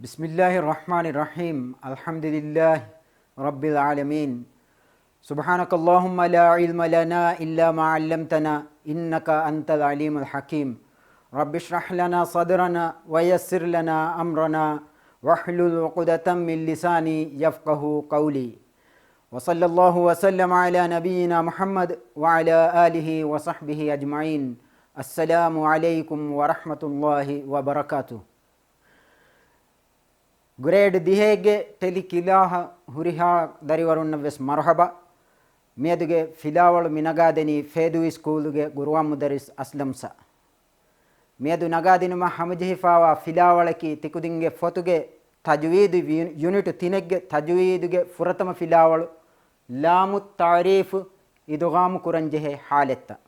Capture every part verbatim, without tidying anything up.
بسم الله الرحمن الرحيم. الحمد لله رب العالمين. سبحانك اللهم لا علم لنا إلا ما علمتنا إنك أنت العليم الحكيم. رب اشرح لنا صدرنا ويسر لنا أمرنا واحلل عقدة من لساني يفقه قولي. وصلى الله وسلم على نبينا محمد وعلى آله وصحبه أجمعين. السلام عليكم ورحمة الله وبركاته. ގްރޭޑް ދިހައެއްގެ ޓެލި ކްލާހަށް ހުރިހާ ދަރިވަރުންނަށް ވެސް މަރުޙަބާ. މިއަދުގެ ފިލާވަޅު މި ނަގާދެނީ ފޭދޫ ސްކޫލުގެ ގުރުއާން މުދައްރިސް އަސްލަމް ސާ. މިއަދު ނަގާދިނުމަށް ހަމަޖެހިފާވާ ފިލާވަޅަކީ ތިކުދިންގެ ފޮތުގެ ތަޖުވީދު ޔު-، ޔުނިޓު ތިނެއްގެ ތަޖުވީދުގެ ފުރަތަމަ ފިލާވަޅު ލާމު ތަޢުރީފު އިދުޣާމު ކުރަން ޖެހޭ ޙާލަތްތައް.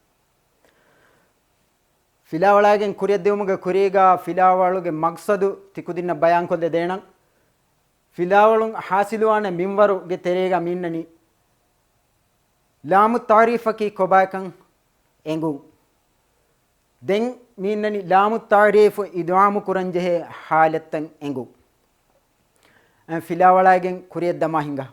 ފިލާވަޅާގެން ކުރިއަށްދިއުމުގެ ކުރީގާ ފިލާވަޅުގެ މަޤްޞަދު ތިކުދިންނަށް ބަޔާންކޮށްލަދޭނަން. ފިލާވަޅުން ޙާޞިލުވާނެ މިންވަރުގެ ތެރޭގަ މި އިންނަނީ ލާމު ތަޢުރީފަކީ ކޮބާކަން އެނގުން. ދެން މި އިންނަނީ ލާމު ތަޢުރީފު އިދުޣާމު ކުރަން ޖެހޭ ޙާލަތްތައް އެނގުން. އަ، ފިލާވަޅާގެން ކުރިއަށްދަމާ ހިނގާ.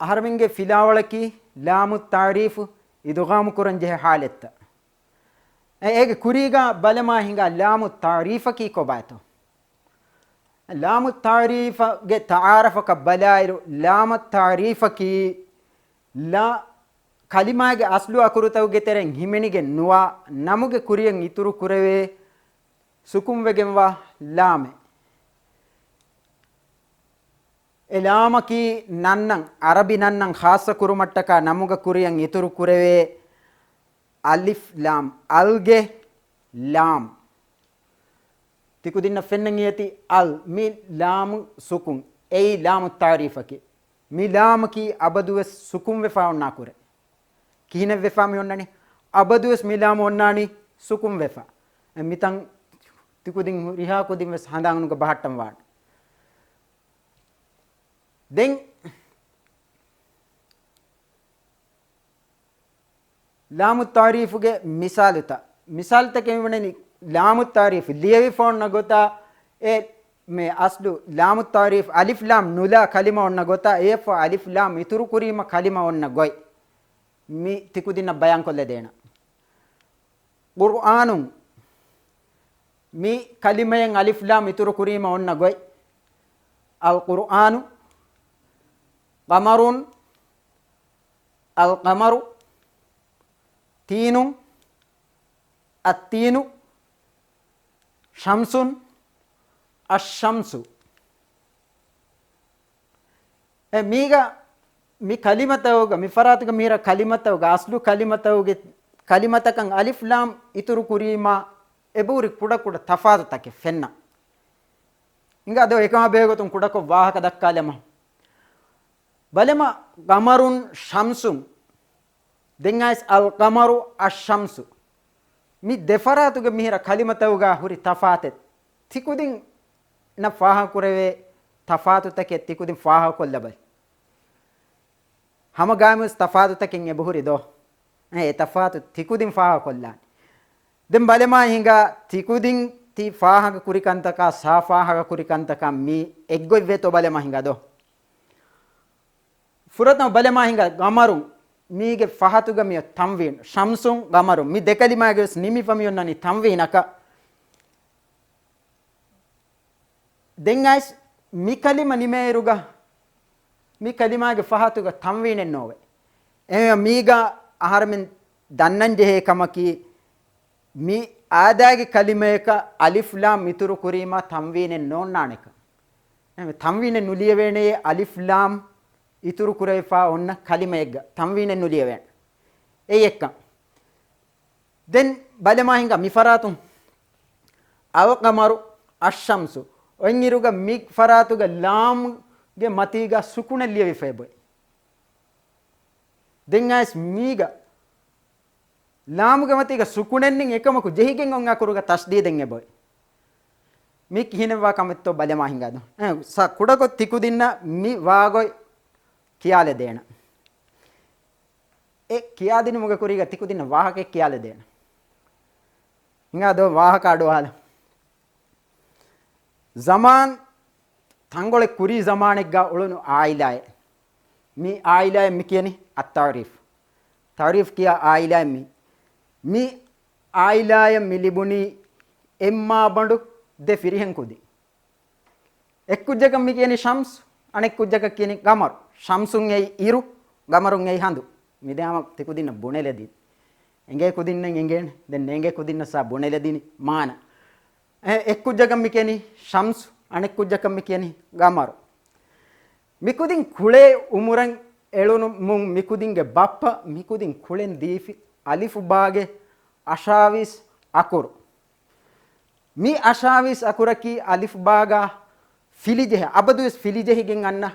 އަހަރެމެންގެ ފިލާވަޅަކީ ލާމު ތަޢުރީފު އިދުޣާމު ކުރަން ޖެހޭ ޙާލަތްތައް. އެ-، އޭގެ ކުރީގާ ބަލަމާ ހިނގާ ލާމު ތަޢުރީފަކީ ކޮބާތޯ؟ ލާމު ތަޢުރީފަށް ގެ ތަޢާރަފަކަށް ބަލާއިރު، ލާމު ތަޢުރީފަކީ ލާ ކަލިމާގެ އަސްލު އަކުރުތަކުގެ ތެރެއިން ހިމެނިގެން ނުވާ، ނަމުގެ ކުރިއަށް އިތުރު ކުރެވޭ ސުކުންވެގެންވާ ލާމެއް. އެ ލާމަކީ ނަންނަން، ޢަރަބި ނަންނަން ޚާއްޞަ ކުރުމަށްޓަކާ ނަމުގެ ކުރިއަށް އިތުރު ކުރެވޭ އަލިފް ލާމް، އަލްގެ ލާމް. ތިކުދިންނަށް ފެންނަން އެތި އަލް، މި ލާމު ސުކުން، އެއީ ލާމު ތަޢުރީފަކީ. މި ލާމަކީ އަބަދުވެސް ސުކުންވެފާ އޮންނާ ކުރެ. ކިހިނެއްވެފާ މި އޮންނަނީ؟ އަބަދުވެސް މި ލާމު އޮންނާނީ ސުކުންވެފާ. އެ މިތަން ތިކުދިން ހުރިހާ ކުދިން ވެސް ހަނދާނުގަ ބަހައްޓަން ވާނެ. ދެން ލާމު ތަޢުރީފުގެ މިސާލުތައް. މިސާލުތަކެއް ވަނީ ލާމު ތަޢުރީފު ލިޔެވިފަ އޮންނަ ގޮތާ، އެ މެ އަސްލު ލާމު ތަޢުރީފު އަލިފް ލާމް ނުލާ ކަލިމަ އޮންނަ ގޮތާ، އެއަށްފަހު އަލިފް ލާމް އިތުރު ކުރީމަ ކަލިމަ އޮންނަ ގޮތް މި ތިކުދިންނަށް ބަޔާންކޮށްލަދޭނަން. ޤުރުއާނުން މި ކަލިމައިން އަލިފް ލާމް އިތުރު ކުރީމަ އޮންނަ ގޮތް. އަލްޤުރުއާނު، ޤަމަރުން، އަލްޤަމަރު، ތީނުން، އައްތީނު، ޝަމްސުން، އައްޝަމްސު. އެ މީގަ މި ކަލިމަތަކުގަ، މި ފަރާތުގަ މިހިރަ ކަލިމަތަކުގަ، އަސްލު ކަލިމަތަކުގެ، ކަލިމަތަކަށް އަލިފް ލާމް އިތުރު ކުރީމާ، އެބަހުރި ކުޑަކުޑަ ތަފާތުތަކެއް ފެންނަ. އިނގާ ދޯ އެކަމާ ބެހޭގޮތުން ކުޑަކޮށް ވާހަކަ ދައްކާލަމާ. ބަލަމާ، ޤަމަރުން ޝަމްސުން. ދެން އައިސް އަލްޤަމަރު އައްޝަމްސު. މި ދެފަރާތުގެ މިހިރަ ކަލިމަތަކުގަ ހުރި ތަފާތެއް ތިކުދިންނަށް ފާހަގަކުރެވޭ ތަފާތުތަކެއް ތިކުދިން ފާހަގަކޮށްލަބަލި. ހަމަގާމުވެސް ތަފާތުތަކެއް އެބަހުރި ދޯ؟ އެ ތަފާތު ތިކުދިން ފާހަގަކޮށްލާނެ. ދެން ބަލަމާ ހިނގާ ތިކުދިން ތި ފާހަގަ ކުރި ކަންތަކާ ސާ ފާހަގަ ކުރި ކަންތަކާ މި އެއްގޮތްވޭތޯ ބަލަމާ ހިނގާ ދޯ؟ ފުރަތަމަ ބަލަމާ ހިނގާ ޤަމަރުން މީގެ ފަހަތުގަ މިއޮތް ތަންވީން، ޝަމްސުން ޤަމަރުން މި ދެކަލިމާގެ ވެސް ނިމިފަ މި އޮންނަނީ ތަންވީނަކަށް. ދެން އައިސް މި ކަލިމަ ނިމޭއިރުގަ މި ކަލިމާގެ ފަހަތުގަ ތަންވީނެއް ނޯވޭ. އެހެންވެ މީގަ އަހަރެމެން ދަންނަން ޖެހޭ ކަމަކީ، މި އާދައިގެ ކަލިމަޔަކަށް އަލިފް ލާމް އިތުރު ކުރީމާ ތަންވީނެއް ނޯންނާނެކަން. އެހެންވެ ތަންވީނެއް ނުލިޔެވޭނެޔޭ އަލިފް ލާމް އިތުރު ކުރެވިފާ އޮންނަ ކަލިމައެއްގަ ތަންވީނެއް ނުލިޔެވޭނެ. އެއީ އެއްކަން. ދެން ބަލަމާ ހިނގާ މި ފަރާތުން އަލްޤަމަރު އައްޝަމްސު އޮތްއިރުގަ މި ފަރާތުގަ ލާމްގެ މަތީގަ ސުކުނެއް ލިޔެވިފައި ބޮއި. ދެން އައިސް މީގަ ލާމުގެ މަތީގަ ސުކުނެއްނެތް އެކަމަކު ޖެހިގެން އޮން އަކުރުގަ ތަޝްދީދެއް އެބޮއެ. މި ކިހިނެއްވާ ކަމެއްތޯ ބަލަމާ ހިނގާދޯ. އެ، ސަ، ކުޑަކޮށް ތިކުދިންނަށް މި ވާގޮތް ކިޔާލެދޭނަ. އެ ކިޔާދިނުމުގެ ކުރީގަ ތިކުދިންނަށް ވާހަކައެއް ކިޔާލެދޭނަ. ހިނގާ ދޯ ވާހަކަ އަޑުއަހާލަ. ޒަމާން ތަންގޮޅެއް ކުރީ ޒަމާނެއްގަ އުޅުނު އާއިލާއެއް. މި އާއިލާއެއް މި ކިޔަނީ އައްތައުރީފް. ތައުރީފް ކިޔާ އާއިލާއެއް މި. މި އާއިލާއަށް މި ލިބުނީ އެއްމާބަނޑު ދެ ފިރިހެން ކުދިން. އެއްކުއްޖަކަށް މި ކިޔަނީ ޝަމްސް، އަނެއްކުއްޖަކަށް ކިޔަނީ ގަމަރު. ޝަމްސުން އެއީ އިރު، ގަމަރުން އެއީ ހަނދު. މި ދެ ހަމަ ތިކުދިންނަށް ބުނެލެދިން. އެނގޭ ކުދިންނަށް އެނގޭނެ. ދެން ނޭނގޭ ކުދިންނަށް ސާ ބުނެލެދިނި މާނަ. އެ، އެއްކުއްޖަކަށް މި ކިޔަނީ ޝަމްސް، އަނެއްކުއްޖަކަށް މި ކިޔަނީ ގަމަރު. މިކުދިން ކުޅޭ އުމުރަށް އެޅުނުމުން މިކުދިންގެ ބައްޕަ މިކުދިން ކުޅެން ދީފި އަލިފުބާގެ އަށާވީސް އަކުރު. މި އަށާވީސް އަކުރަކީ އަލިފުބާގަ ފިލިޖެހޭ، އަބަދުވެސް ފިލިޖެހިގެން އަންނަ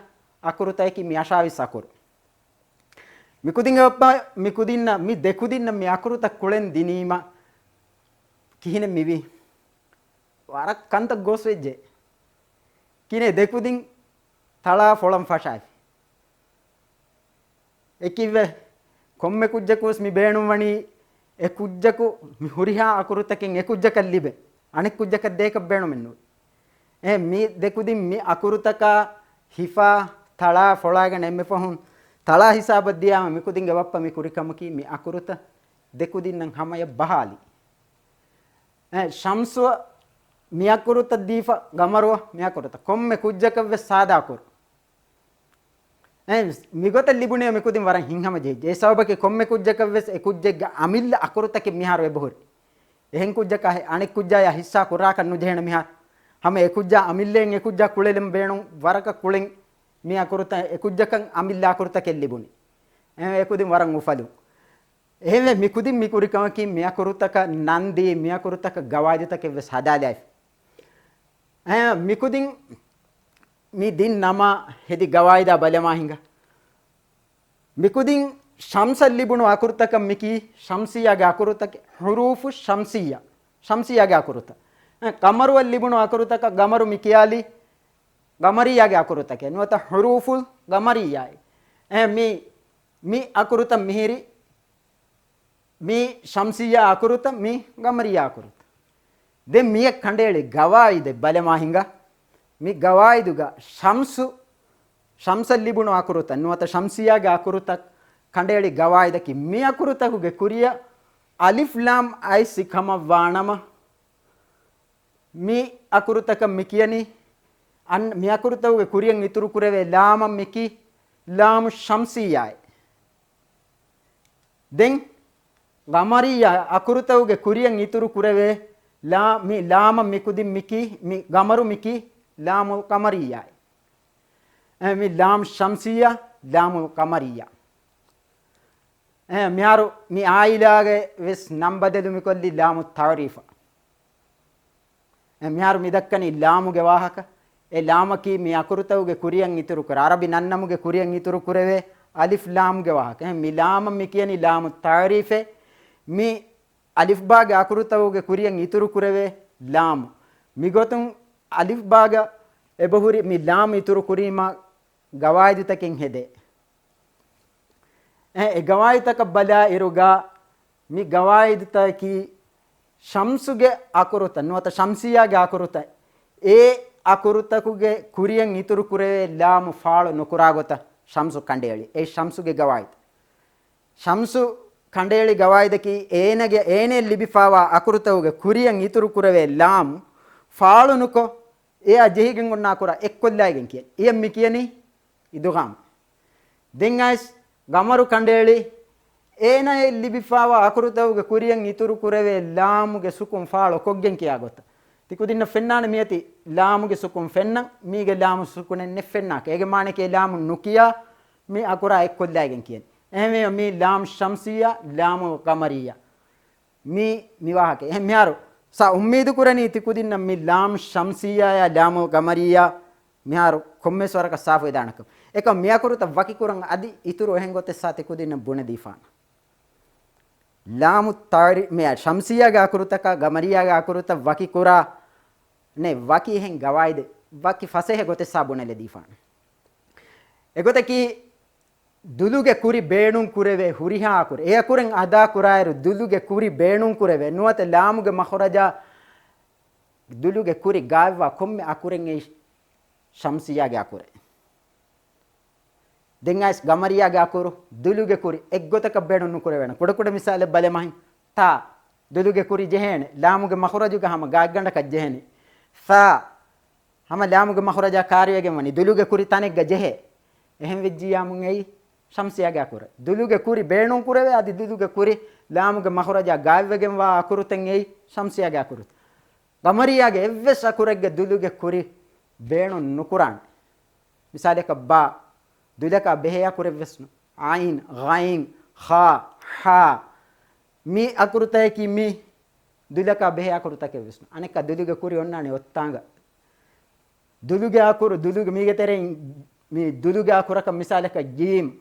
އަކުރުތަކަކީ މި އަށާވީސް އަކުރު. މިކުދިންގެ ބައްޕަ މިކުދިންނަށް، މި ދެކުދިންނަށް މި އަކުރުތައް ކުޅެން ދިނީމަ ކިހިނެއް މިވީ؟ ވަރަށް ކަންތައް ގޯސްވެއްޖެ. ކިނެ ދެކުދިން ތަޅާ ފޮޅަން ފަށާފި. އެކިއްވެ ކޮންމެ ކުއްޖަކުވެސް މި ބޭނުންވަނީ އެ ކުއްޖަކު މި ހުރިހާ އަކުރުތަކެއް އެ ކުއްޖަކަށް ލިބެން. އަނެއް ކުއްޖަކަށް ދޭކަށް ބޭނުމެއް ނޫން. އެ މި ދެކުދިން މި އަކުރުތަކާ ހިފާ ތަޅާ ފޮޅާގަނެ އެންމެ ފަހުން ތަޅާ ހިސާބަށް ދިޔާމަ މިކުދިންގެ ބައްޕަ މި ކުރި ކަމަކީ މި އަކުރުތައް ދެކުދިންނަށް ހަމަޔަށް ބަހާލި. އެ، ޝަމްސުއަށް މި އަކުރުތައް ދީފަ، ގަމަރުއަށް މި އަކުރުތައް. ކޮންމެ ކުއްޖަކަށްވެސް ސާދާ އަކުރު. އެ، މިގޮތަށް ލިބުނީ މިކުދިން ވަރަށް ހިތްހަމަޖެހި. އެ ސަބަބަކީ ކޮންމެ ކުއްޖަކަށްވެސް އެ ކުއްޖެއްގެ އަމިއްލަ އަކުރުތަކެއް މިހާރު އެބަހުރި. އެހެން ކުއްޖަކާ އަނެއް ކުއްޖާޔާ ހިއްސާ ކުރާކަށް ނުޖެހޭނެ މިހާރު. ހަމަ އެ ކުއްޖާ އަމިއްލައިން އެ ކުއްޖާ ކުޅެލުން ބޭނުން ވަރަކަށް ކުޅެން މި އަކުރުތައް އެ ކުއްޖަކަށް އަމިއްލަ އަކުރުތަކެއް ލިބުނީ. އެ، އެ ކުދިން ވަރަށް އުފަލުން. އެހެންވެ، މިކުދިން މިކުރި ކަމަކީ މިއަކުރުތަކަށް ނަންދީ، މިއަކުރުތަކަށް ގަވާއިދުތަކެއްވެސް ހަދާލައިފި. އެ، މިކުދިން މި ދިން ނަމާ ހެދި ގަވާއިދާ ބަލަމާ ހިނގާ. މިކުދިން ޝަމްސަށް ލިބުނު އަކުރުތަކަށް މިކީ ޝަމްސިއްޔާގެ އަކުރުތަކެއް، ޙުރޫފު ޝަމްސިއްޔާ، ޝަމްސިއްޔާގެ އަކުރުތައް. އެ، ޤަމަރުއަށް ލިބުނު އަކުރުތަކަށް ޤަމަރު މި ކިޔާލީ ޤަމަރިއްޔާގެ އަކުރުތަކެއް ނުވަތަ ޙުރޫފުލް ޤަމަރިއްޔާއޭ. އެ، މި، މި އަކުރުތައް މިހިރި މި ޝަމްސިއްޔާ އަކުރުތައް، މި ޤަމަރިއްޔާ އަކުރުތައް. ދެން މިއަށް ކަނޑައެޅި ގަވާއިދެއް ބަލަމާ ހިނގާ. މި ގަވާއިދުގަ ޝަމްސު، ޝަމްސަށް ލިބުނު އަކުރުތައް ނުވަތަ ޝަމްސިއްޔާގެ އަކުރުތައް ކަނޑައެޅި ގަވާއިދަކީ މި އަކުރުތަކުގެ ކުރިއަށް އަލިފް ލާމް އައިސް ކަމަށް ވާނަމަ، މި އަކުރުތަކަށް މި ކިޔަނީ، އަން-، މި އަކުރުތަކުގެ ކުރިއަށް އިތުރު ކުރެވޭ ލާމަށް މިކީ ލާމު ޝަމްސިއްޔާއޭ. ދެން ޤަމަރިއްޔާ އަކުރުތަކުގެ ކުރިއަށް އިތުރު ކުރެވޭ ލާ-، މި ލާމަށް މިކުދިން މިކީ، މި ޤަމަރު މިކީ ލާމުލް ޤަމަރިއްޔާއޭ. އެ، މި ލާމް ޝަމްސިއްޔާ، ލާމުލް ޤަމަރިއްޔާ. އެ، މިހާރު މި އާއިލާގެ ވެސް ނަން ބަދަލު މިކޮށްލީ ލާމު ތަޢުރީފަށް. އެ، މިހާރު މި ދައްކަނީ ލާމުގެ ވާހަކަ. އެ ލާމަކީ މި އަކުރުތަކުގެ ކުރިއަށް އިތުރު ކުރާ، ޢަރަބި ނަންނަމުގެ ކުރިއަށް އިތުރު ކުރެވޭ އަލިފް ލާމްގެ ވާހަކަ. އެ، މި ލާމަށް މި ކިޔަނީ ލާމު ތަޢުރީފޭ. މި އަލިފްބާގެ އަކުރުތަކުގެ ކުރިއަށް އިތުރު ކުރެވޭ ލާމު. މިގޮތުން އަލިފްބާގަ އެބަހުރި މި ލާމު އިތުރު ކުރީމާ ގަވާއިދުތަކެއް ހެދޭ. އެ، އެ ގަވާއިދުތަކަށް ބަލާ އިރުގަ މި ގަވާއިދުތަކީ ޝަމްސުގެ އަކުރުތައް ނުވަތަ ޝަމްސިއްޔާގެ އަކުރުތައް، އެ އަކުރުތަކުގެ ކުރިއަށް އިތުރު ކުރެވޭ ލާމު ފާޅު ނުކުރާ ގޮތަށް ޝަމްސު ކަނޑައެޅި. އެ ޝަމްސުގެ ގަވާއިދު. ޝަމްސު ކަނޑައެޅި ގަވާއިދަކީ އޭނަގެ، އޭނައަށް ލިބިފާވާ އަކުރުތަކުގެ ކުރިއަށް އިތުރު ކުރެވޭ ލާމު ފާޅު ނުކޮށް، އެއާ ޖެހިގެން އޮންނާ ކުރާ އެއްކޮށްލާގެން ކިޔަން. އެޔަށް މި ކިޔަނީ އިދުޣާމް. ދެން އައިސް ގަމަރު ކަނޑައެޅި، އޭނައަށް ލިބިފާވާ އަކުރުތަކުގެ ކުރިއަށް އިތުރު ކުރެވޭ ލާމުގެ ސުކުން ފާޅު ކޮށްގެން ކިޔާ ގޮތަށް. ތިކުދިންނަށް ފެންނާނެ މިއޮތީ ލާމުގެ ސުކުން ފެންނަން، މީގެ ލާމު ސުކުނެއް ނެތް ފެންނާކަށް. އޭގެ މާނައަކީ ލާމު ނުކިޔާ މި އަކުރާ އެއްކޮށްލާގެން ކިޔަން. އެހެންވެ މީ ލާމް ޝަމްސިއްޔާ، ލާމު ޤަމަރިއްޔާ. މީ، މި ވާހަކަ. އެހެން މިހާރު ސާ އުއްމީދު ކުރަނީ ތިކުދިންނަށް މި ލާމް ޝަމްސިއްޔާޔާ ލާމު ޤަމަރިއްޔާ މިހާރު ކޮންމެސް ވަރަކަށް ސާފުވެދާނެކަން. އެކަމް މިއަކުރުތައް ވަކިކުރަން އަދި އިތުރު އެހެން ގޮތެއް ސާ ތިކުދިންނަށް ބުނެދީފާނަ. ލާމު ތާރި-، މި ޝަމްސިއްޔާގެ އަކުރުތަކާ ޤަމަރިއްޔާގެ އަކުރުތައް ވަކިކުރާ ނެ ވަކި އެހެން ގަވާއިދެއް ވަކި ފަސޭހަ ގޮތެއް ސާ ބުނެލެދީފާނެ. އެގޮތަކީ ދުލުގެ ކުރި ބޭނުން ކުރެވޭ ހުރިހާ އަކުރެއް. އެ އަކުރެން އަދާ ކުރާއިރު ދުލުގެ ކުރި ބޭނުން ކުރެވޭ. ނުވަތަ ލާމުގެ މަޚުރަޖާ ދުލުގެ ކުރި ގާތްވާ ކޮންމެ އަކުރެއް އެއީ ޝަމްސިއްޔާގެ އަކުރެއް. ދެން އައިސް ގަމަރިއްޔާގެ އަކުރު ދުލުގެ ކުރި އެއްގޮތަކަށް ބޭނުން ނުކުރެވޭނެ. ކުޑަކުޑަ މިސާލެއް ބަލަމާ ހިނގާ. ތާ ދުލުގެ ކުރި ޖެހޭނެ. ލާމުގެ މަޚުރަޖުގަ ހަމަ ގާތްގަނޑަކަށް ޖެހެނީ. ސާ ހަމަ ލާމުގެ މަޚުރަޖާ ކާރިވެގެން ވަނީ. ދުލުގެ ކުރި ތަނެއްގަ ޖެހޭ. އެހެން ވެއްޖިއްޔާމުން އެއީ ޝަމްސިއްޔާގެ އަކުރެއް. ދުލުގެ ކުރި ބޭނުން ކުރެވޭ، އަދި ދުލުގެ ކުރި ލާމުގެ މަޚުރަޖާ ގާތްވެގެންވާ އަކުރުތައް އެއީ ޝަމްސިއްޔާގެ އަކުރުތައް. ގަމަރިއްޔާގެ އެއްވެސް އަކުރެއްގެ ދުލުގެ ކުރި ބޭނުން ނުކުރާނެ. މިސާލަކަށް ބާ، ދުލަކާ ބެހޭ އަކުރެއްވެސް ނޫން. ޢައިން، ޣައިން، ޚާ، ޙާ. މި އަކުރުތަކަކީ މި ދުލަކާ ބެހޭ އަކުރުތަކެއްވެސް ނޫން. އަނެއްކާ ދުލުގެ ކުރި އޮންނާނެ އޮތްތާނގަ. ދުލުގެ އަކުރު، ދުލުގެ މީގެ ތެރެއިން މި ދުލުގެ އަކުރަކަށް މިސާލަކަށް ޖީމް،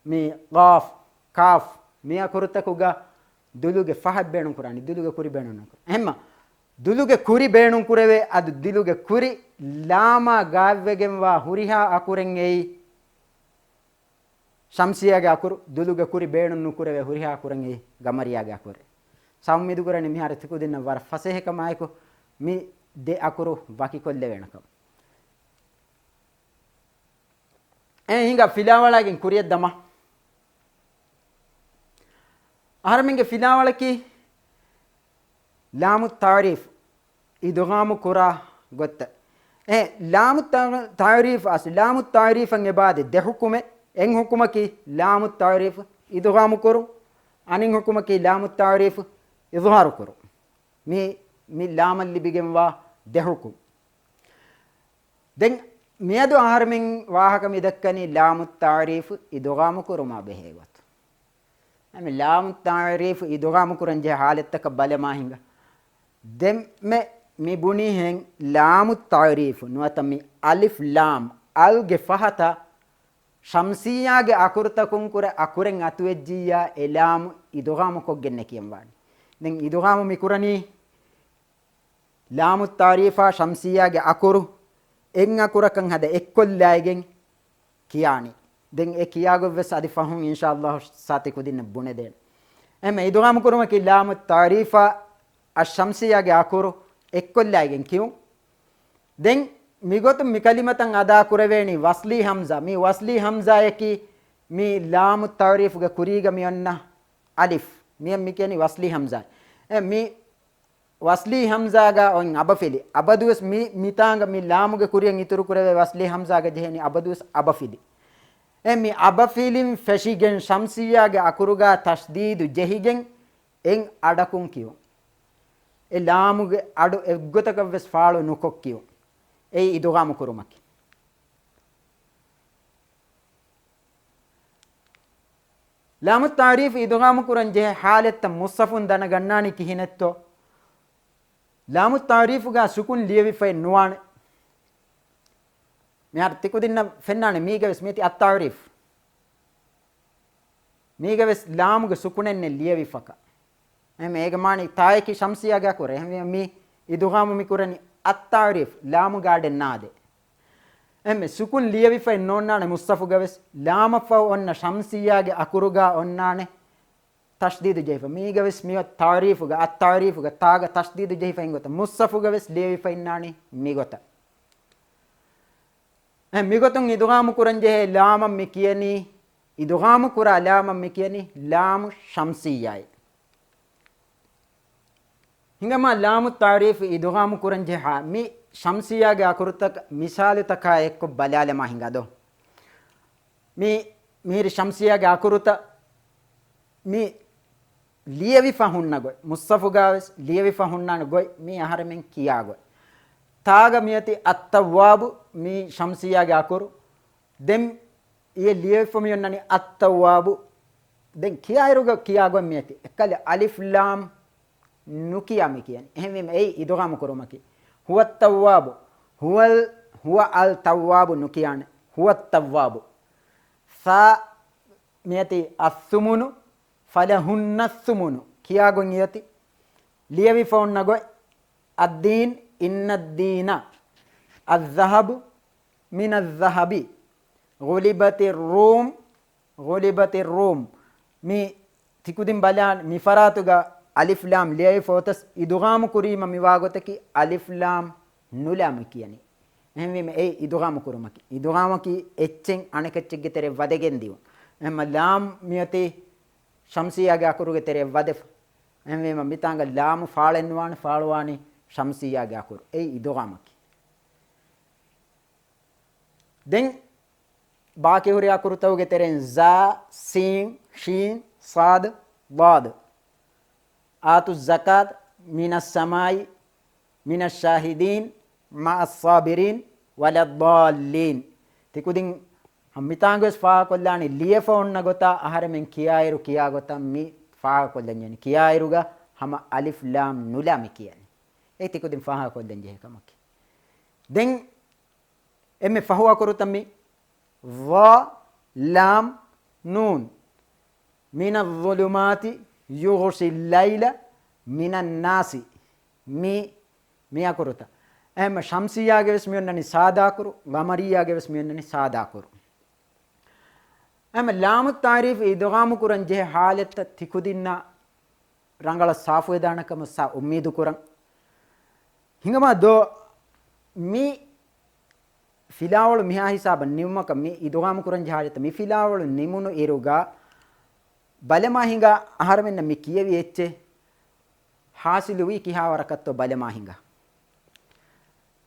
މި ޤާފް، ކާފް، މި އަކުރުތަކުގަ ދުލުގެ ފަހަތް ބޭނުން ކުރާނީ، ދުލުގެ ކުރި ބޭނުން ނުކުރާ. އެހެންމަ ދުލުގެ ކުރި ބޭނުން ކުރެވޭ، އަދު ދުލުގެ ކުރި ލާމާ ގާތްވެގެންވާ ހުރިހާ އަކުރެއް އެއީ ޝަމްސިއްޔާގެ އަކުރު. ދުލުގެ ކުރި ބޭނުން ނުކުރެވޭ ހުރިހާ އަކުރެއް އެއީ ގަމަރިއްޔާގެ އަކުރެއް. ސައުމީދު ކުރަނީ މިހާރު ތިކުދިންނަށް ވަރަށް ފަސޭހަކަމާއެކު މި ދެ އަކުރު ވަކިކޮށްލެވޭނެކަމަށް. އެ ހިނގާ ފިލާވަޅާގެން ކުރިޔަށް ދަމާ. އަހަރެމެންގެ ފިލާވަޅަކީ ލާމު ތަޢުރީފް އިދުޣާމު ކުރާ ގޮތްތައް. އެ ލާމު ތަ-، ތަޢުރީފް އަސް، ލާމު ތަޢުރީފަށް އެބައާދޭ ދެ ޙުކުމެއް. އެއް ޙުކުމަކީ ލާމު ތަޢުރީފް އިދުޣާމު ކުރުން، އަނެއް ޙުކުމަކީ ލާމު ތަޢުރީފް އިޒްހާރު ކުރުން. މި، މި ލާމަށް ލިބިގެންވާ ދެ ޙުކުމް. ދެން މިއަދު އަހަރެމެން ވާހަކަ މިދައްކަނީ ލާމު ތަޢުރީފު އިދުޣާމު ކުރުމާ ބެހޭ ގޮތު. އެމެ ލާމު ތަޢުރީފު އިދުޣާމު ކުރަން ޖެހޭ ޙާލަތްތަކަށް ބަލަމާ ހިނގާ. ދެންމެ މި ބުނިހެން ލާމު ތަޢުރީފު ނުވަތަ މި އަލިފް ލާމް އަލްގެ ފަހަތަށް ޝަމްސިއްޔާގެ އަކުރުތަކުން ކުރެ އަކުރެއް އަތުވެއްޖިއްޔާ އެ ލާމު އިދުޣާމު ކޮށްގެންނެ ކިޔަން ވާނެ. ދެން އިދުޣާމު މި ކުރަނީ ލާމު ތަޢުރީފާ ޝަމްސިއްޔާގެ އަކުރު އެއް އަކުރަކަށް ހަދަ އެއްކޮށްލައިގެން ކިޔާނީ. ދެން އެ ކިޔާގޮތްވެސް އަދި ފަހުން އިންޝާﷲ ސާތި ކުދިންނަށް ބުނެދޭނެ. އެހެން އިދުޣާމު ކުރުމަކީ ލާމު ތަޢުރީފާ އައްޝަމްސިއްޔާގެ އަކުރު އެއްކޮށްލައިގެން ކިޔުން. ދެން މިގޮތުން މި ކަލިމަތަށް އަދާ ކުރެވޭނީ ވަސްލީ ހަމްޒާ. މި ވަސްލީ ހަމްޒާއަކީ މި ލާމު ތަޢުރީފުގެ ކުރީގަ މި އޮންނަ އަލިފް. މިއަށް މި ކިޔަނީ ވަސްލީ ހަމްޒާ. އެ މި ވަސްލީ ހަމްޒާގަ އޮތް އަބަފިލި. އަބަދުވެސް މި، މިތާނގަ މި ލާމުގެ ކުރިއަށް އިތުރު ކުރެވޭ ވަސްލީ ހަމްޒާގަ ޖެހެނީ އަބަދުވެސް އަބަފިލި. އެ މި އަބަފިލިން ފެށިގެން ޝަމްސިއްޔާގެ އަކުރުގަ ތަޝްދީދު ޖެހިގެން އެއް އަޑަކުން ކިޔުން. އެ ލާމުގެ އަޑު އެއްގޮތަކަށްވެސް ފާޅު ނުކޮށް ކިޔުން. އެއީ އިދުޣާމު ކުރުމަކީ. ލާމު ތަޢުރީފު އިދުޣާމު ކުރަން ޖެހޭ ޙާލަތްތައް މުޞްޙަފުން ދަނަގަންނާނީ ކިހިނެއްތޯ؟ ލާމު ތަޢުރީފުގަ ސުކުން ލިޔެވިފައެއް ނުވާނެ. މިހާރު ތިކުދިންނަށް ފެންނާނެ މީގަވެސް މިއޮތީ އައްތަޢުރީފް. މީގަވެސް ލާމުގެ ސުކުނެއް ނެތް ލިޔެވިފަކަ. އެހެން އޭގެ މާނަ ތާއަކީ ޝަމްސިއްޔާގެ އަކުރެއް. އެހެންވީމަ މި އިދުޣާމު މި ކުރަނީ އައްތަޢުރީފް ލާމުގެ އަޑެއް ނާދޭ. އެހެން ސުކުން ލިޔެވިފައެއް ނޯންނާނެ މުޞްޙަފުގަވެސް ލާމަށްފަހު އޮންނަ ޝަމްސިއްޔާގެ އަކުރުގަ އޮންނާނެ ތަޝްދީދު ޖެހިފަ. މީގަވެސް މިއޮތް ތަޢުރީފުގަ، އައްތަޢުރީފުގަ ތާގަ ތަޝްދީދު ޖެހިފައިން ގޮތަށް މުޞްޙަފުގަވެސް ލިޔެވިފައިންނާނީ މިގޮތަށް. އެ މިގޮތުން އިދުޣާމު ކުރަން ޖެހޭ ލާމަށް މި ކިޔަނީ، އިދުޣާމު ކުރާ ލާމަށް މި ކިޔަނީ ލާމު ޝަމްސިއްޔާއޭ. ހިނގަމާ ލާމު ތަޢުރީފު އިދުޣާމު ކުރަން ޖެހޭ މި ޝަމްސިއްޔާގެ އަކުރުތައް މިސާލުތަކާ އެއްކޮށް ބަލާލަމާ ހިނގާދޯ. މި، މިހިރި ޝަމްސިއްޔާގެ އަކުރުތައް މި ލިޔެވިފަ ހުންނަ ގޮތް، މުޞްޙަފުގަވެސް ލިޔެވިފަ ހުންނާނެ ގޮތް މި އަހަރެމެން ކިޔާ ގޮތް. ތާގަ މިއޮތީ އައްތައްވާބު މި ޝަމްސިއްޔާގެ އަކުރު. ދެން އިއެ ލިޔެފަ މި އޮންނަނީ އައްތައްވާބު. ދެން ކިޔާއިރުގަ ކިޔާ ގޮތް މިއޮތީ. އެއްކަލަ އަލިފް ލާމް ނުކިޔާ މި ކިޔަނީ. އެހެންވީމަ އެއީ އިދުޣާމު ކުރުމަކީ. ހުވައްތައްވާބު. ހުވަލް، ހުވަ އަލް ތައްވާބު ނުކިޔާނެ. ހުވައްތައްވާބު. ސާ މިއޮތީ އައްސުމުނު، ފަލަހުންނައްސުމުނު. ކިޔާ ގޮތް އިއޮތީ. ލިޔެވިފަ އޮންނަ ގޮތް. އައްދީން، އިންނައްދީނަ. އައްޒަހަބު، މިނައްޒަހަބި. ޣުލިބަތިއްރޫމް، غلبت الروم. މި ތިކުދިން ބަލާން މި ފަރާތުގަ އަލިފް ލާމް ލިޔެފަ އޮތަސް އިދުޣާމު ކުރީމަ މިވާ ގޮތަކީ އަލިފް ލާމް ނުލާ މި ކިޔަނީ. އެހެންވީމަ އެއީ އިދުޣާމު ކުރުމަކީ. އިދުޣާމަކީ އެއްޗެއް އަނެކެއްޗެއްގެ ތެރެއަށް ވަދެގެން ދިޔުން. އެހެންމަ ލާމް މިއޮތީ ޝަމްސިއްޔާގެ އަކުރުގެ ތެރެއަށް ވަދެފަ. އެހެންވީމަ މިތާނގަ ލާމު ފާޅެއް ނުވާނެ، ފާޅުވާނީ ޝަމްސިއްޔާގެ އަކުރު. އެއީ އިދުޣާމަކީ. ދެން ބާކީ ހުރި އަކުރުތަކުގެ ތެރެއިން ޒާ، ސީން، ޝީން، ޞާދު، ޟާދު. آتوا الزكاة من السماء من الشاهدين مع الصابرين ولا الضالين. ތިކުދިން މިތާނގަވެސް ފާހަގަކޮށްލާނީ ލިޔެފަ އޮންނަ ގޮތާ އަހަރެމެން ކިޔާއިރު ކިޔާ ގޮތަށް މި ފާހަގަކޮށްލަންޖެހެނީ. ކިޔާއިރުގަ ހަމަ އަލިފް ލާމް ނުލާ މި ކިޔަނީ. އެ ތިކުދިން ފާހަގަކޮށްލަންޖެހޭ ކަމަކީ. ދެން އެންމެ ފަހު އަކުރުތައް މި ޟާ، ލާމް، ނޫން. من الظلمات يغشي الليل من الناس. މި، މި އަކުރުތައް. އެހެންމަ ޝަމްސިއްޔާގެ ވެސް މި އޮންނަނީ ސާދާ އަކުރު، ޤަމަރިއްޔާގެ ވެސް މި އޮންނަނީ ސާދާ އަކުރު. އެހެންމަ ލާމު ތަޢުރީފު އިދުޣާމު ކުރަން ޖެހޭ ޙާލަތްތައް ތިކުދިންނަށް ރަނގަޅަށް ސާފުވެދާނެ ކަމަށް ސާ އުއްމީދު ކުރަން. ހިނގަމާ ދޯ މި ފިލާވަޅު މިހާ ހިސާބަށް ނިމުމަކަށް މި އިދުޣާމު ކުރަން ޖެހޭ ޙާލަތަށް މި ފިލާވަޅު ނިމުނު އިރުގަ ބަލަމާ ހިނގާ އަހަރެމެންނަށް މި ކިޔެވި އެއްޗެއް ޙާޞިލުވީ ކިހާ ވަރަކަށްތޯ ބަލަމާ ހިނގާ.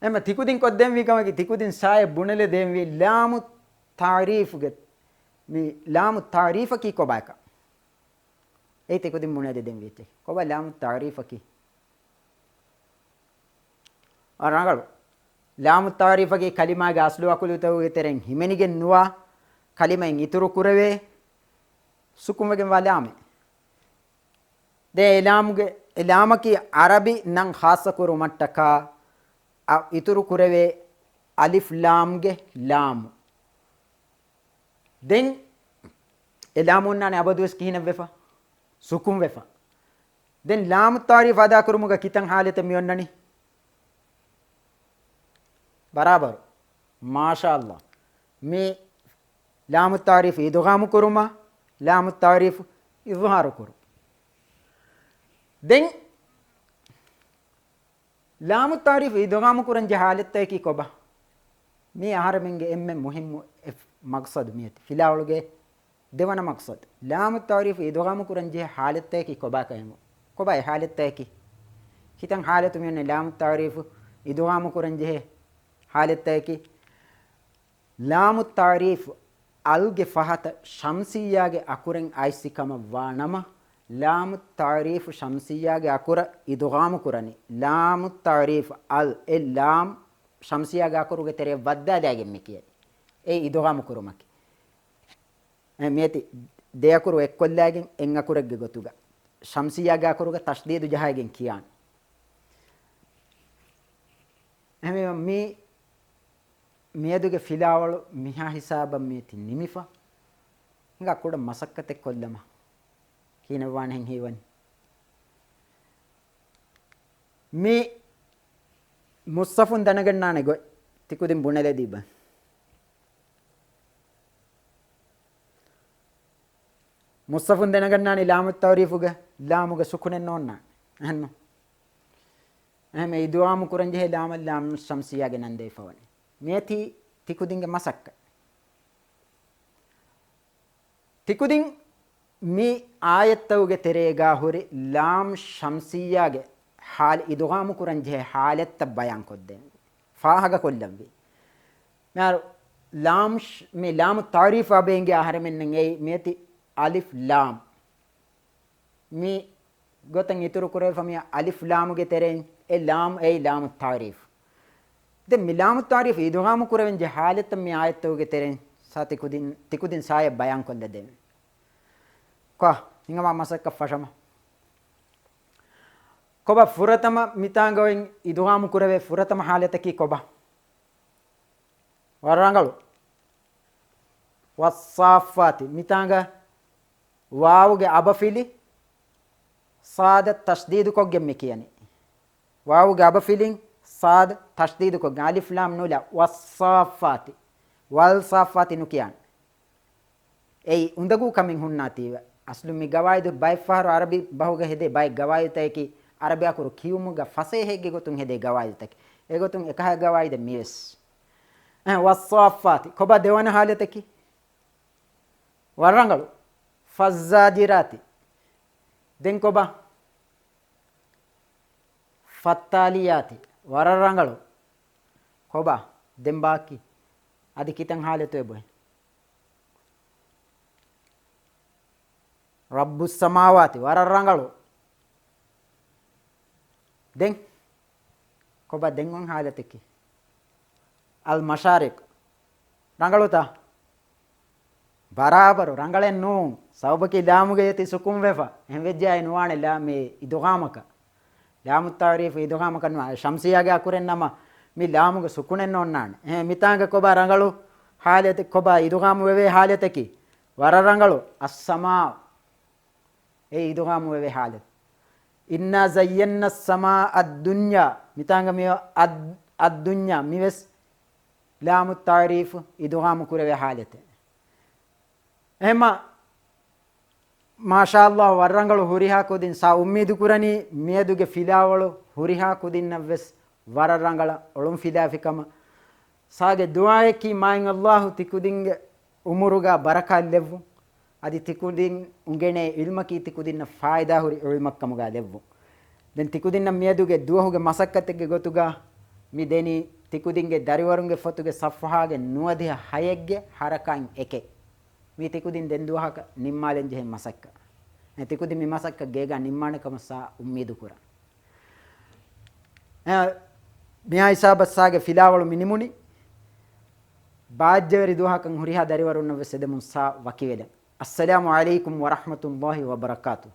އެމަ ތިކުދިން ކޮށްދެންވީ ކަމަކީ ތިކުދިން ސާއެއް ބުނެލެ ދޭންވީ ލާމު ތަޢުރީފުގެ، މި ލާމު ތަޢުރީފަކީ ކޮބާކަށް. އެއީ ތިކުދިން ބުނެލެ ދޭންވީ އެއްޗެއް. ކޮބާ ލާމު ތަޢުރީފަކީ؟ އަ، ރަނގަޅު. ލާމު ތަޢުރީފަކީ ކަލިމާގެ އަސްލު އަކުރުތަކުގެ ތެރެއިން ހިމެނިގެން ނުވާ ކަލިމައިން އިތުރު ކުރެވޭ ސުކުންވެގެންވާ ލާމެއް. ދެ އެ ލާމުގެ، އެ ލާމަކީ ޢަރަބި ނަން ޚާއްޞަ ކުރުމަށްޓަކާ އަ، އިތުރު ކުރެވޭ އަލިފް ލާމްގެ ލާމު. ދެން އެ ލާމު އޮންނާނެ އަބަދުވެސް ކިހިނެއްވެފަ؟ ސުކުންވެފަ. ދެން ލާމު ތަޢުރީފް އަދާކުރުމުގަ ކިތަން ޙާލަތެއް މި އޮންނަނީ؟ ބަރާބަރު. މާޝާﷲ. މި ލާމު ތަޢުރީފް އިދުޣާމު ކުރުމާ، ލާމު ތަޢުރީފް އިޒްހާރު ކުރު. ދެން ލާމު ތަޢުރީފް އިދުޣާމު ކުރަން ޖެހޭ ޙާލަތްތަކަކީ ކޮބާ؟ މީ އަހަރެމެންގެ އެންމެ މުހިއްމު އެއް މަޤްޞަދު މިއޮތީ. ފިލާވަޅުގެ ދެވަނަ މަޤްޞަދު. ލާމު ތަޢުރީފް އިދުޣާމު ކުރަން ޖެހޭ ޙާލަތްތަކަކީ ކޮބާކައެއް؟ ކޮބާ އެ ޙާލަތްތަކަކީ؟ ކިތަން ޙާލަތު މިއޮންނަ ލާމު ތަޢުރީފް އިދުޣާމު ކުރަން ޖެހޭ ޙާލަތްތަކަކީ؟ ލާމު ތަޢުރީފް އަލްގެ ފަހަތަށް ޝަމްސިއްޔާގެ އަކުރެއް އައިސްފި ކަމަށް ވާ ނަމަ، ލާމު ތަޢުރީފް ޝަމްސިއްޔާގެ އަކުރަށް އިދުޣާމު ކުރަނީ. ލާމު ތަޢުރީފް އަލް، އެ ލާމް ޝަމްސިއްޔާގެ އަކުރުގެ ތެރެއަށް ވައްދާލައިގެން މި ކިޔަނީ. އެ އިދުޣާމު ކުރުމަކީ. އެ މިއޮތީ ދެ އަކުރު އެއްކޮށްލައިގެން އެއް އަކުރެއްގެ ގޮތުގަ ޝަމްސިއްޔާގެ އަކުރުގަ ތަޝްދީދު ޖަހައިގެން ކިޔާނެ. އެހެންވީމަ މި މިއަދުގެ ފިލާވަޅު މިހާ ހިސާބަށް މިއޮތީ ނިމިފަ. ހިނގާ ކުޑަ މަސައްކަތެއް ކޮށްލަމާ. ކިހިނެއްވާނެހެން ހީވަނީ. މި މުޞްޙަފުން ދަނެގަންނާނެ ގޮތް ތިކުދިން ބުނެލެދީބަ. މުޞްޙަފުން ދެނެގަންނާނީ ލާމު ތަޢުރީފުގެ ލާމުގެ ސުކުނެއް ނޯންނާނެ. އެހެންނު؟ އެހެން އިދުޣާމު ކުރަން ޖެހޭ ލާމަށް ލާމް ޝަމްސިއްޔާގެ ނަން ދެވިފަވަނީ. މިއޮތީ ތިކުދިންގެ މަސައްކަތް. ތިކުދިން މި އާޔަތްތަކުގެ ތެރޭގާ ހުރި ލާމް ޝަމްސިއްޔާގެ ޙާލު އިދުޣާމު ކުރަން ޖެހޭ ޙާލަތްތައް ބަޔާން ކޮށްދޭން. ފާހަގަކޮށްލަންވީ. މިހާރު ލާމް ޝް-، މި ލާމު ތަޢުރީފާ ބޭންގެ އަހަރެމެންނަށް އެއީ މިއޮތީ އަލިފް ލާމް. މި ގޮތަށް އިތުރު ކުރެވިފަ މި އަލިފް ލާމުގެ ތެރެއިން އެ ލާމް އެއީ ލާމު ތަޢުރީފް. ދެން މި ލާމު ތަޢުރީފް އިދުޣާމު ކުރެވެން ޖެހޭ ޙާލަތްތައް މި އާޔަތްތަކުގެ ތެރެއިން ސާ ތިކުދިން، ތިކުދިން ސާޔަށް ބަޔާން ކޮށްލަދޭން. ކޮ، ހިނގަމާ މަސައްކަތް ފަށަމަ. ކޮބާ ފުރަތަމަ މިތާނގަ އޮތް އިދުޣާމު ކުރެވޭ ފުރަތަމަ ޙާލަތަކީ ކޮބާ؟ ވަރަށް ރަނގަޅު. ވައްޞާއްފާތި. މިތާނގަ ވާވުގެ އަބަފިލި ޞާދަށް ތަޝްދީދު ކޮށްގެން މި ކިޔަނީ. ވާވުގެ އަބަފިލިން ޞާދު ތަޝްދީދު ކޮށްގެން އަލިފް ލާމް ނުލާ. ވައްޞާއްފާތި. ވަލް ޞާއްފާތި ނުކިޔާނެ. އެއީ އުނދަގޫ ކަމެއް ހުންނާތީވެ. އަސްލު މި ގަވާއިދު ބައެއްފަހަރު ޢަރަބި ބަހުގަ ހެދޭ ބައެއް ގަވާއިދުތަކަކީ ޢަރަބި އަކުރު ކިޔުމުގަ ފަސޭހައެއްގެ ގޮތުން ހެދޭ ގަވާއިދުތަކެއް. އެގޮތުން އެކަހަލަ ގަވާއިދެއް މިވެސް. އެ، ވައްޞާއްފާތި. ކޮބާ ދެވަނަ ޙާލަތަކީ؟ ވަރަށް ރަނގަޅު. ފައްޒާޖިރާތި. ދެން ކޮބާ؟ ފައްތާލިޔާތި. ވަރަށް ރަނގަޅު. ކޮބާ؟ ދެން ބާކީ. އަދި ކިތަން ޙާލަތު އެބޮތް؟ ރައްބުއްސަމާވާތި. ވަރަށް ރަނގަޅު. ދެން ކޮބާ ދެން އޮން ޙާލަތަކީ؟ އަލް މަޝާރިޤް. ރަނގަޅުތަ؟ ބަރާބަރު ރަނގަޅެއް ނޫން. ސަބަބަކީ ލާމުގައި އޮތީ ސުކުން ވެފަ. އެހެން ވެއްޖެއްޔާ ނުވާނެ ލާ މި އިދުޣާމަކަށް. ލާމު ތަޢުރީފު އިދުޣާމަކަށް ނުވާ. ޝަމްސިއްޔާގެ އަކުރެއް ނަމަ މި ލާމުގެ ސުކުނެއް ނޯންނާނެ. އެހެން މިތާނގަ ކޮބާ ރަނގަޅު ޙާލަތެއް، ކޮބާ އިދުޣާމު ވެވޭ ޙާލަތަކީ؟ ވަރަށް ރަނގަޅު. އައްސަމާ. އެ އިދުޣާމު ވެވޭ ޙާލަތު. އިންނާ ޒައްޔަންނަ އައްސަމާ އައްދުންޔާ. މިތާނގަ މި އައް-، އައްދުންޔާ މިވެސް ލާމު ތަޢުރީފު އިދުޣާމު ކުރެވޭ ޙާލަތެއް. އެހެމަ، މާޝާﷲ، ވަރަށް ރަނގަޅު. ހުރިހާ ކުދިން ސާ އުއްމީދު ކުރަނީ މިއަދުގެ ފިލާވަޅު ހުރިހާ ކުދިންނަށްވެސް ވަރަށް ރަނގަޅަށް އޮޅުން ފިލާފިކަމަށް. ސާގެ ދުޢާއަކީ މާތް ﷲ ތިކުދިންގެ އުމުރުގަ ބަރަކާތް ލެއްވުން. އަދި ތިކުދިން އުނގެނޭ ޢިލްމަކީ ތިކުދިންނަށް ފާއިދާހުރި ޢިލްމެއްކަމުގަ ލެއްވުން. ދެން ތިކުދިންނަށް މިއަދުގެ ދުވަހުގެ މަސައްކަތެއްގެ ގޮތުގަ މި ދެނީ ތިކުދިންގެ ދަރިވަރުންގެ ފޮތުގެ ޞަފްޙާގެ ނުވަދިހަ ހައެއްގެ ޙަރަކާތް އެކެއް. މީ ތިކުދިން ދެން ދުވަހަކަށް ނިންމާލަން ޖެހޭ މަސައްކަތް. އެ ތިކުދިން މި މަސައްކަތް ގޭގަ ނިންމާނެ ކަމަށް ސާ އުއްމީދު ކުރަން. އެ، މިއާ ހިސާބަށް ސާގެ ފިލާވަޅު މި ނިމުނީ. ބާއްޖަވެރި ދުވަހަކަށް ހުރިހާ ދަރިވަރުންނަށް ވެސް އެދެމުން ސާ ވަކިވެލަން. އައްސަލާމު ޢަލައިކުމް ވަރަޙްމަތުﷲ ވަބަރަކާތު.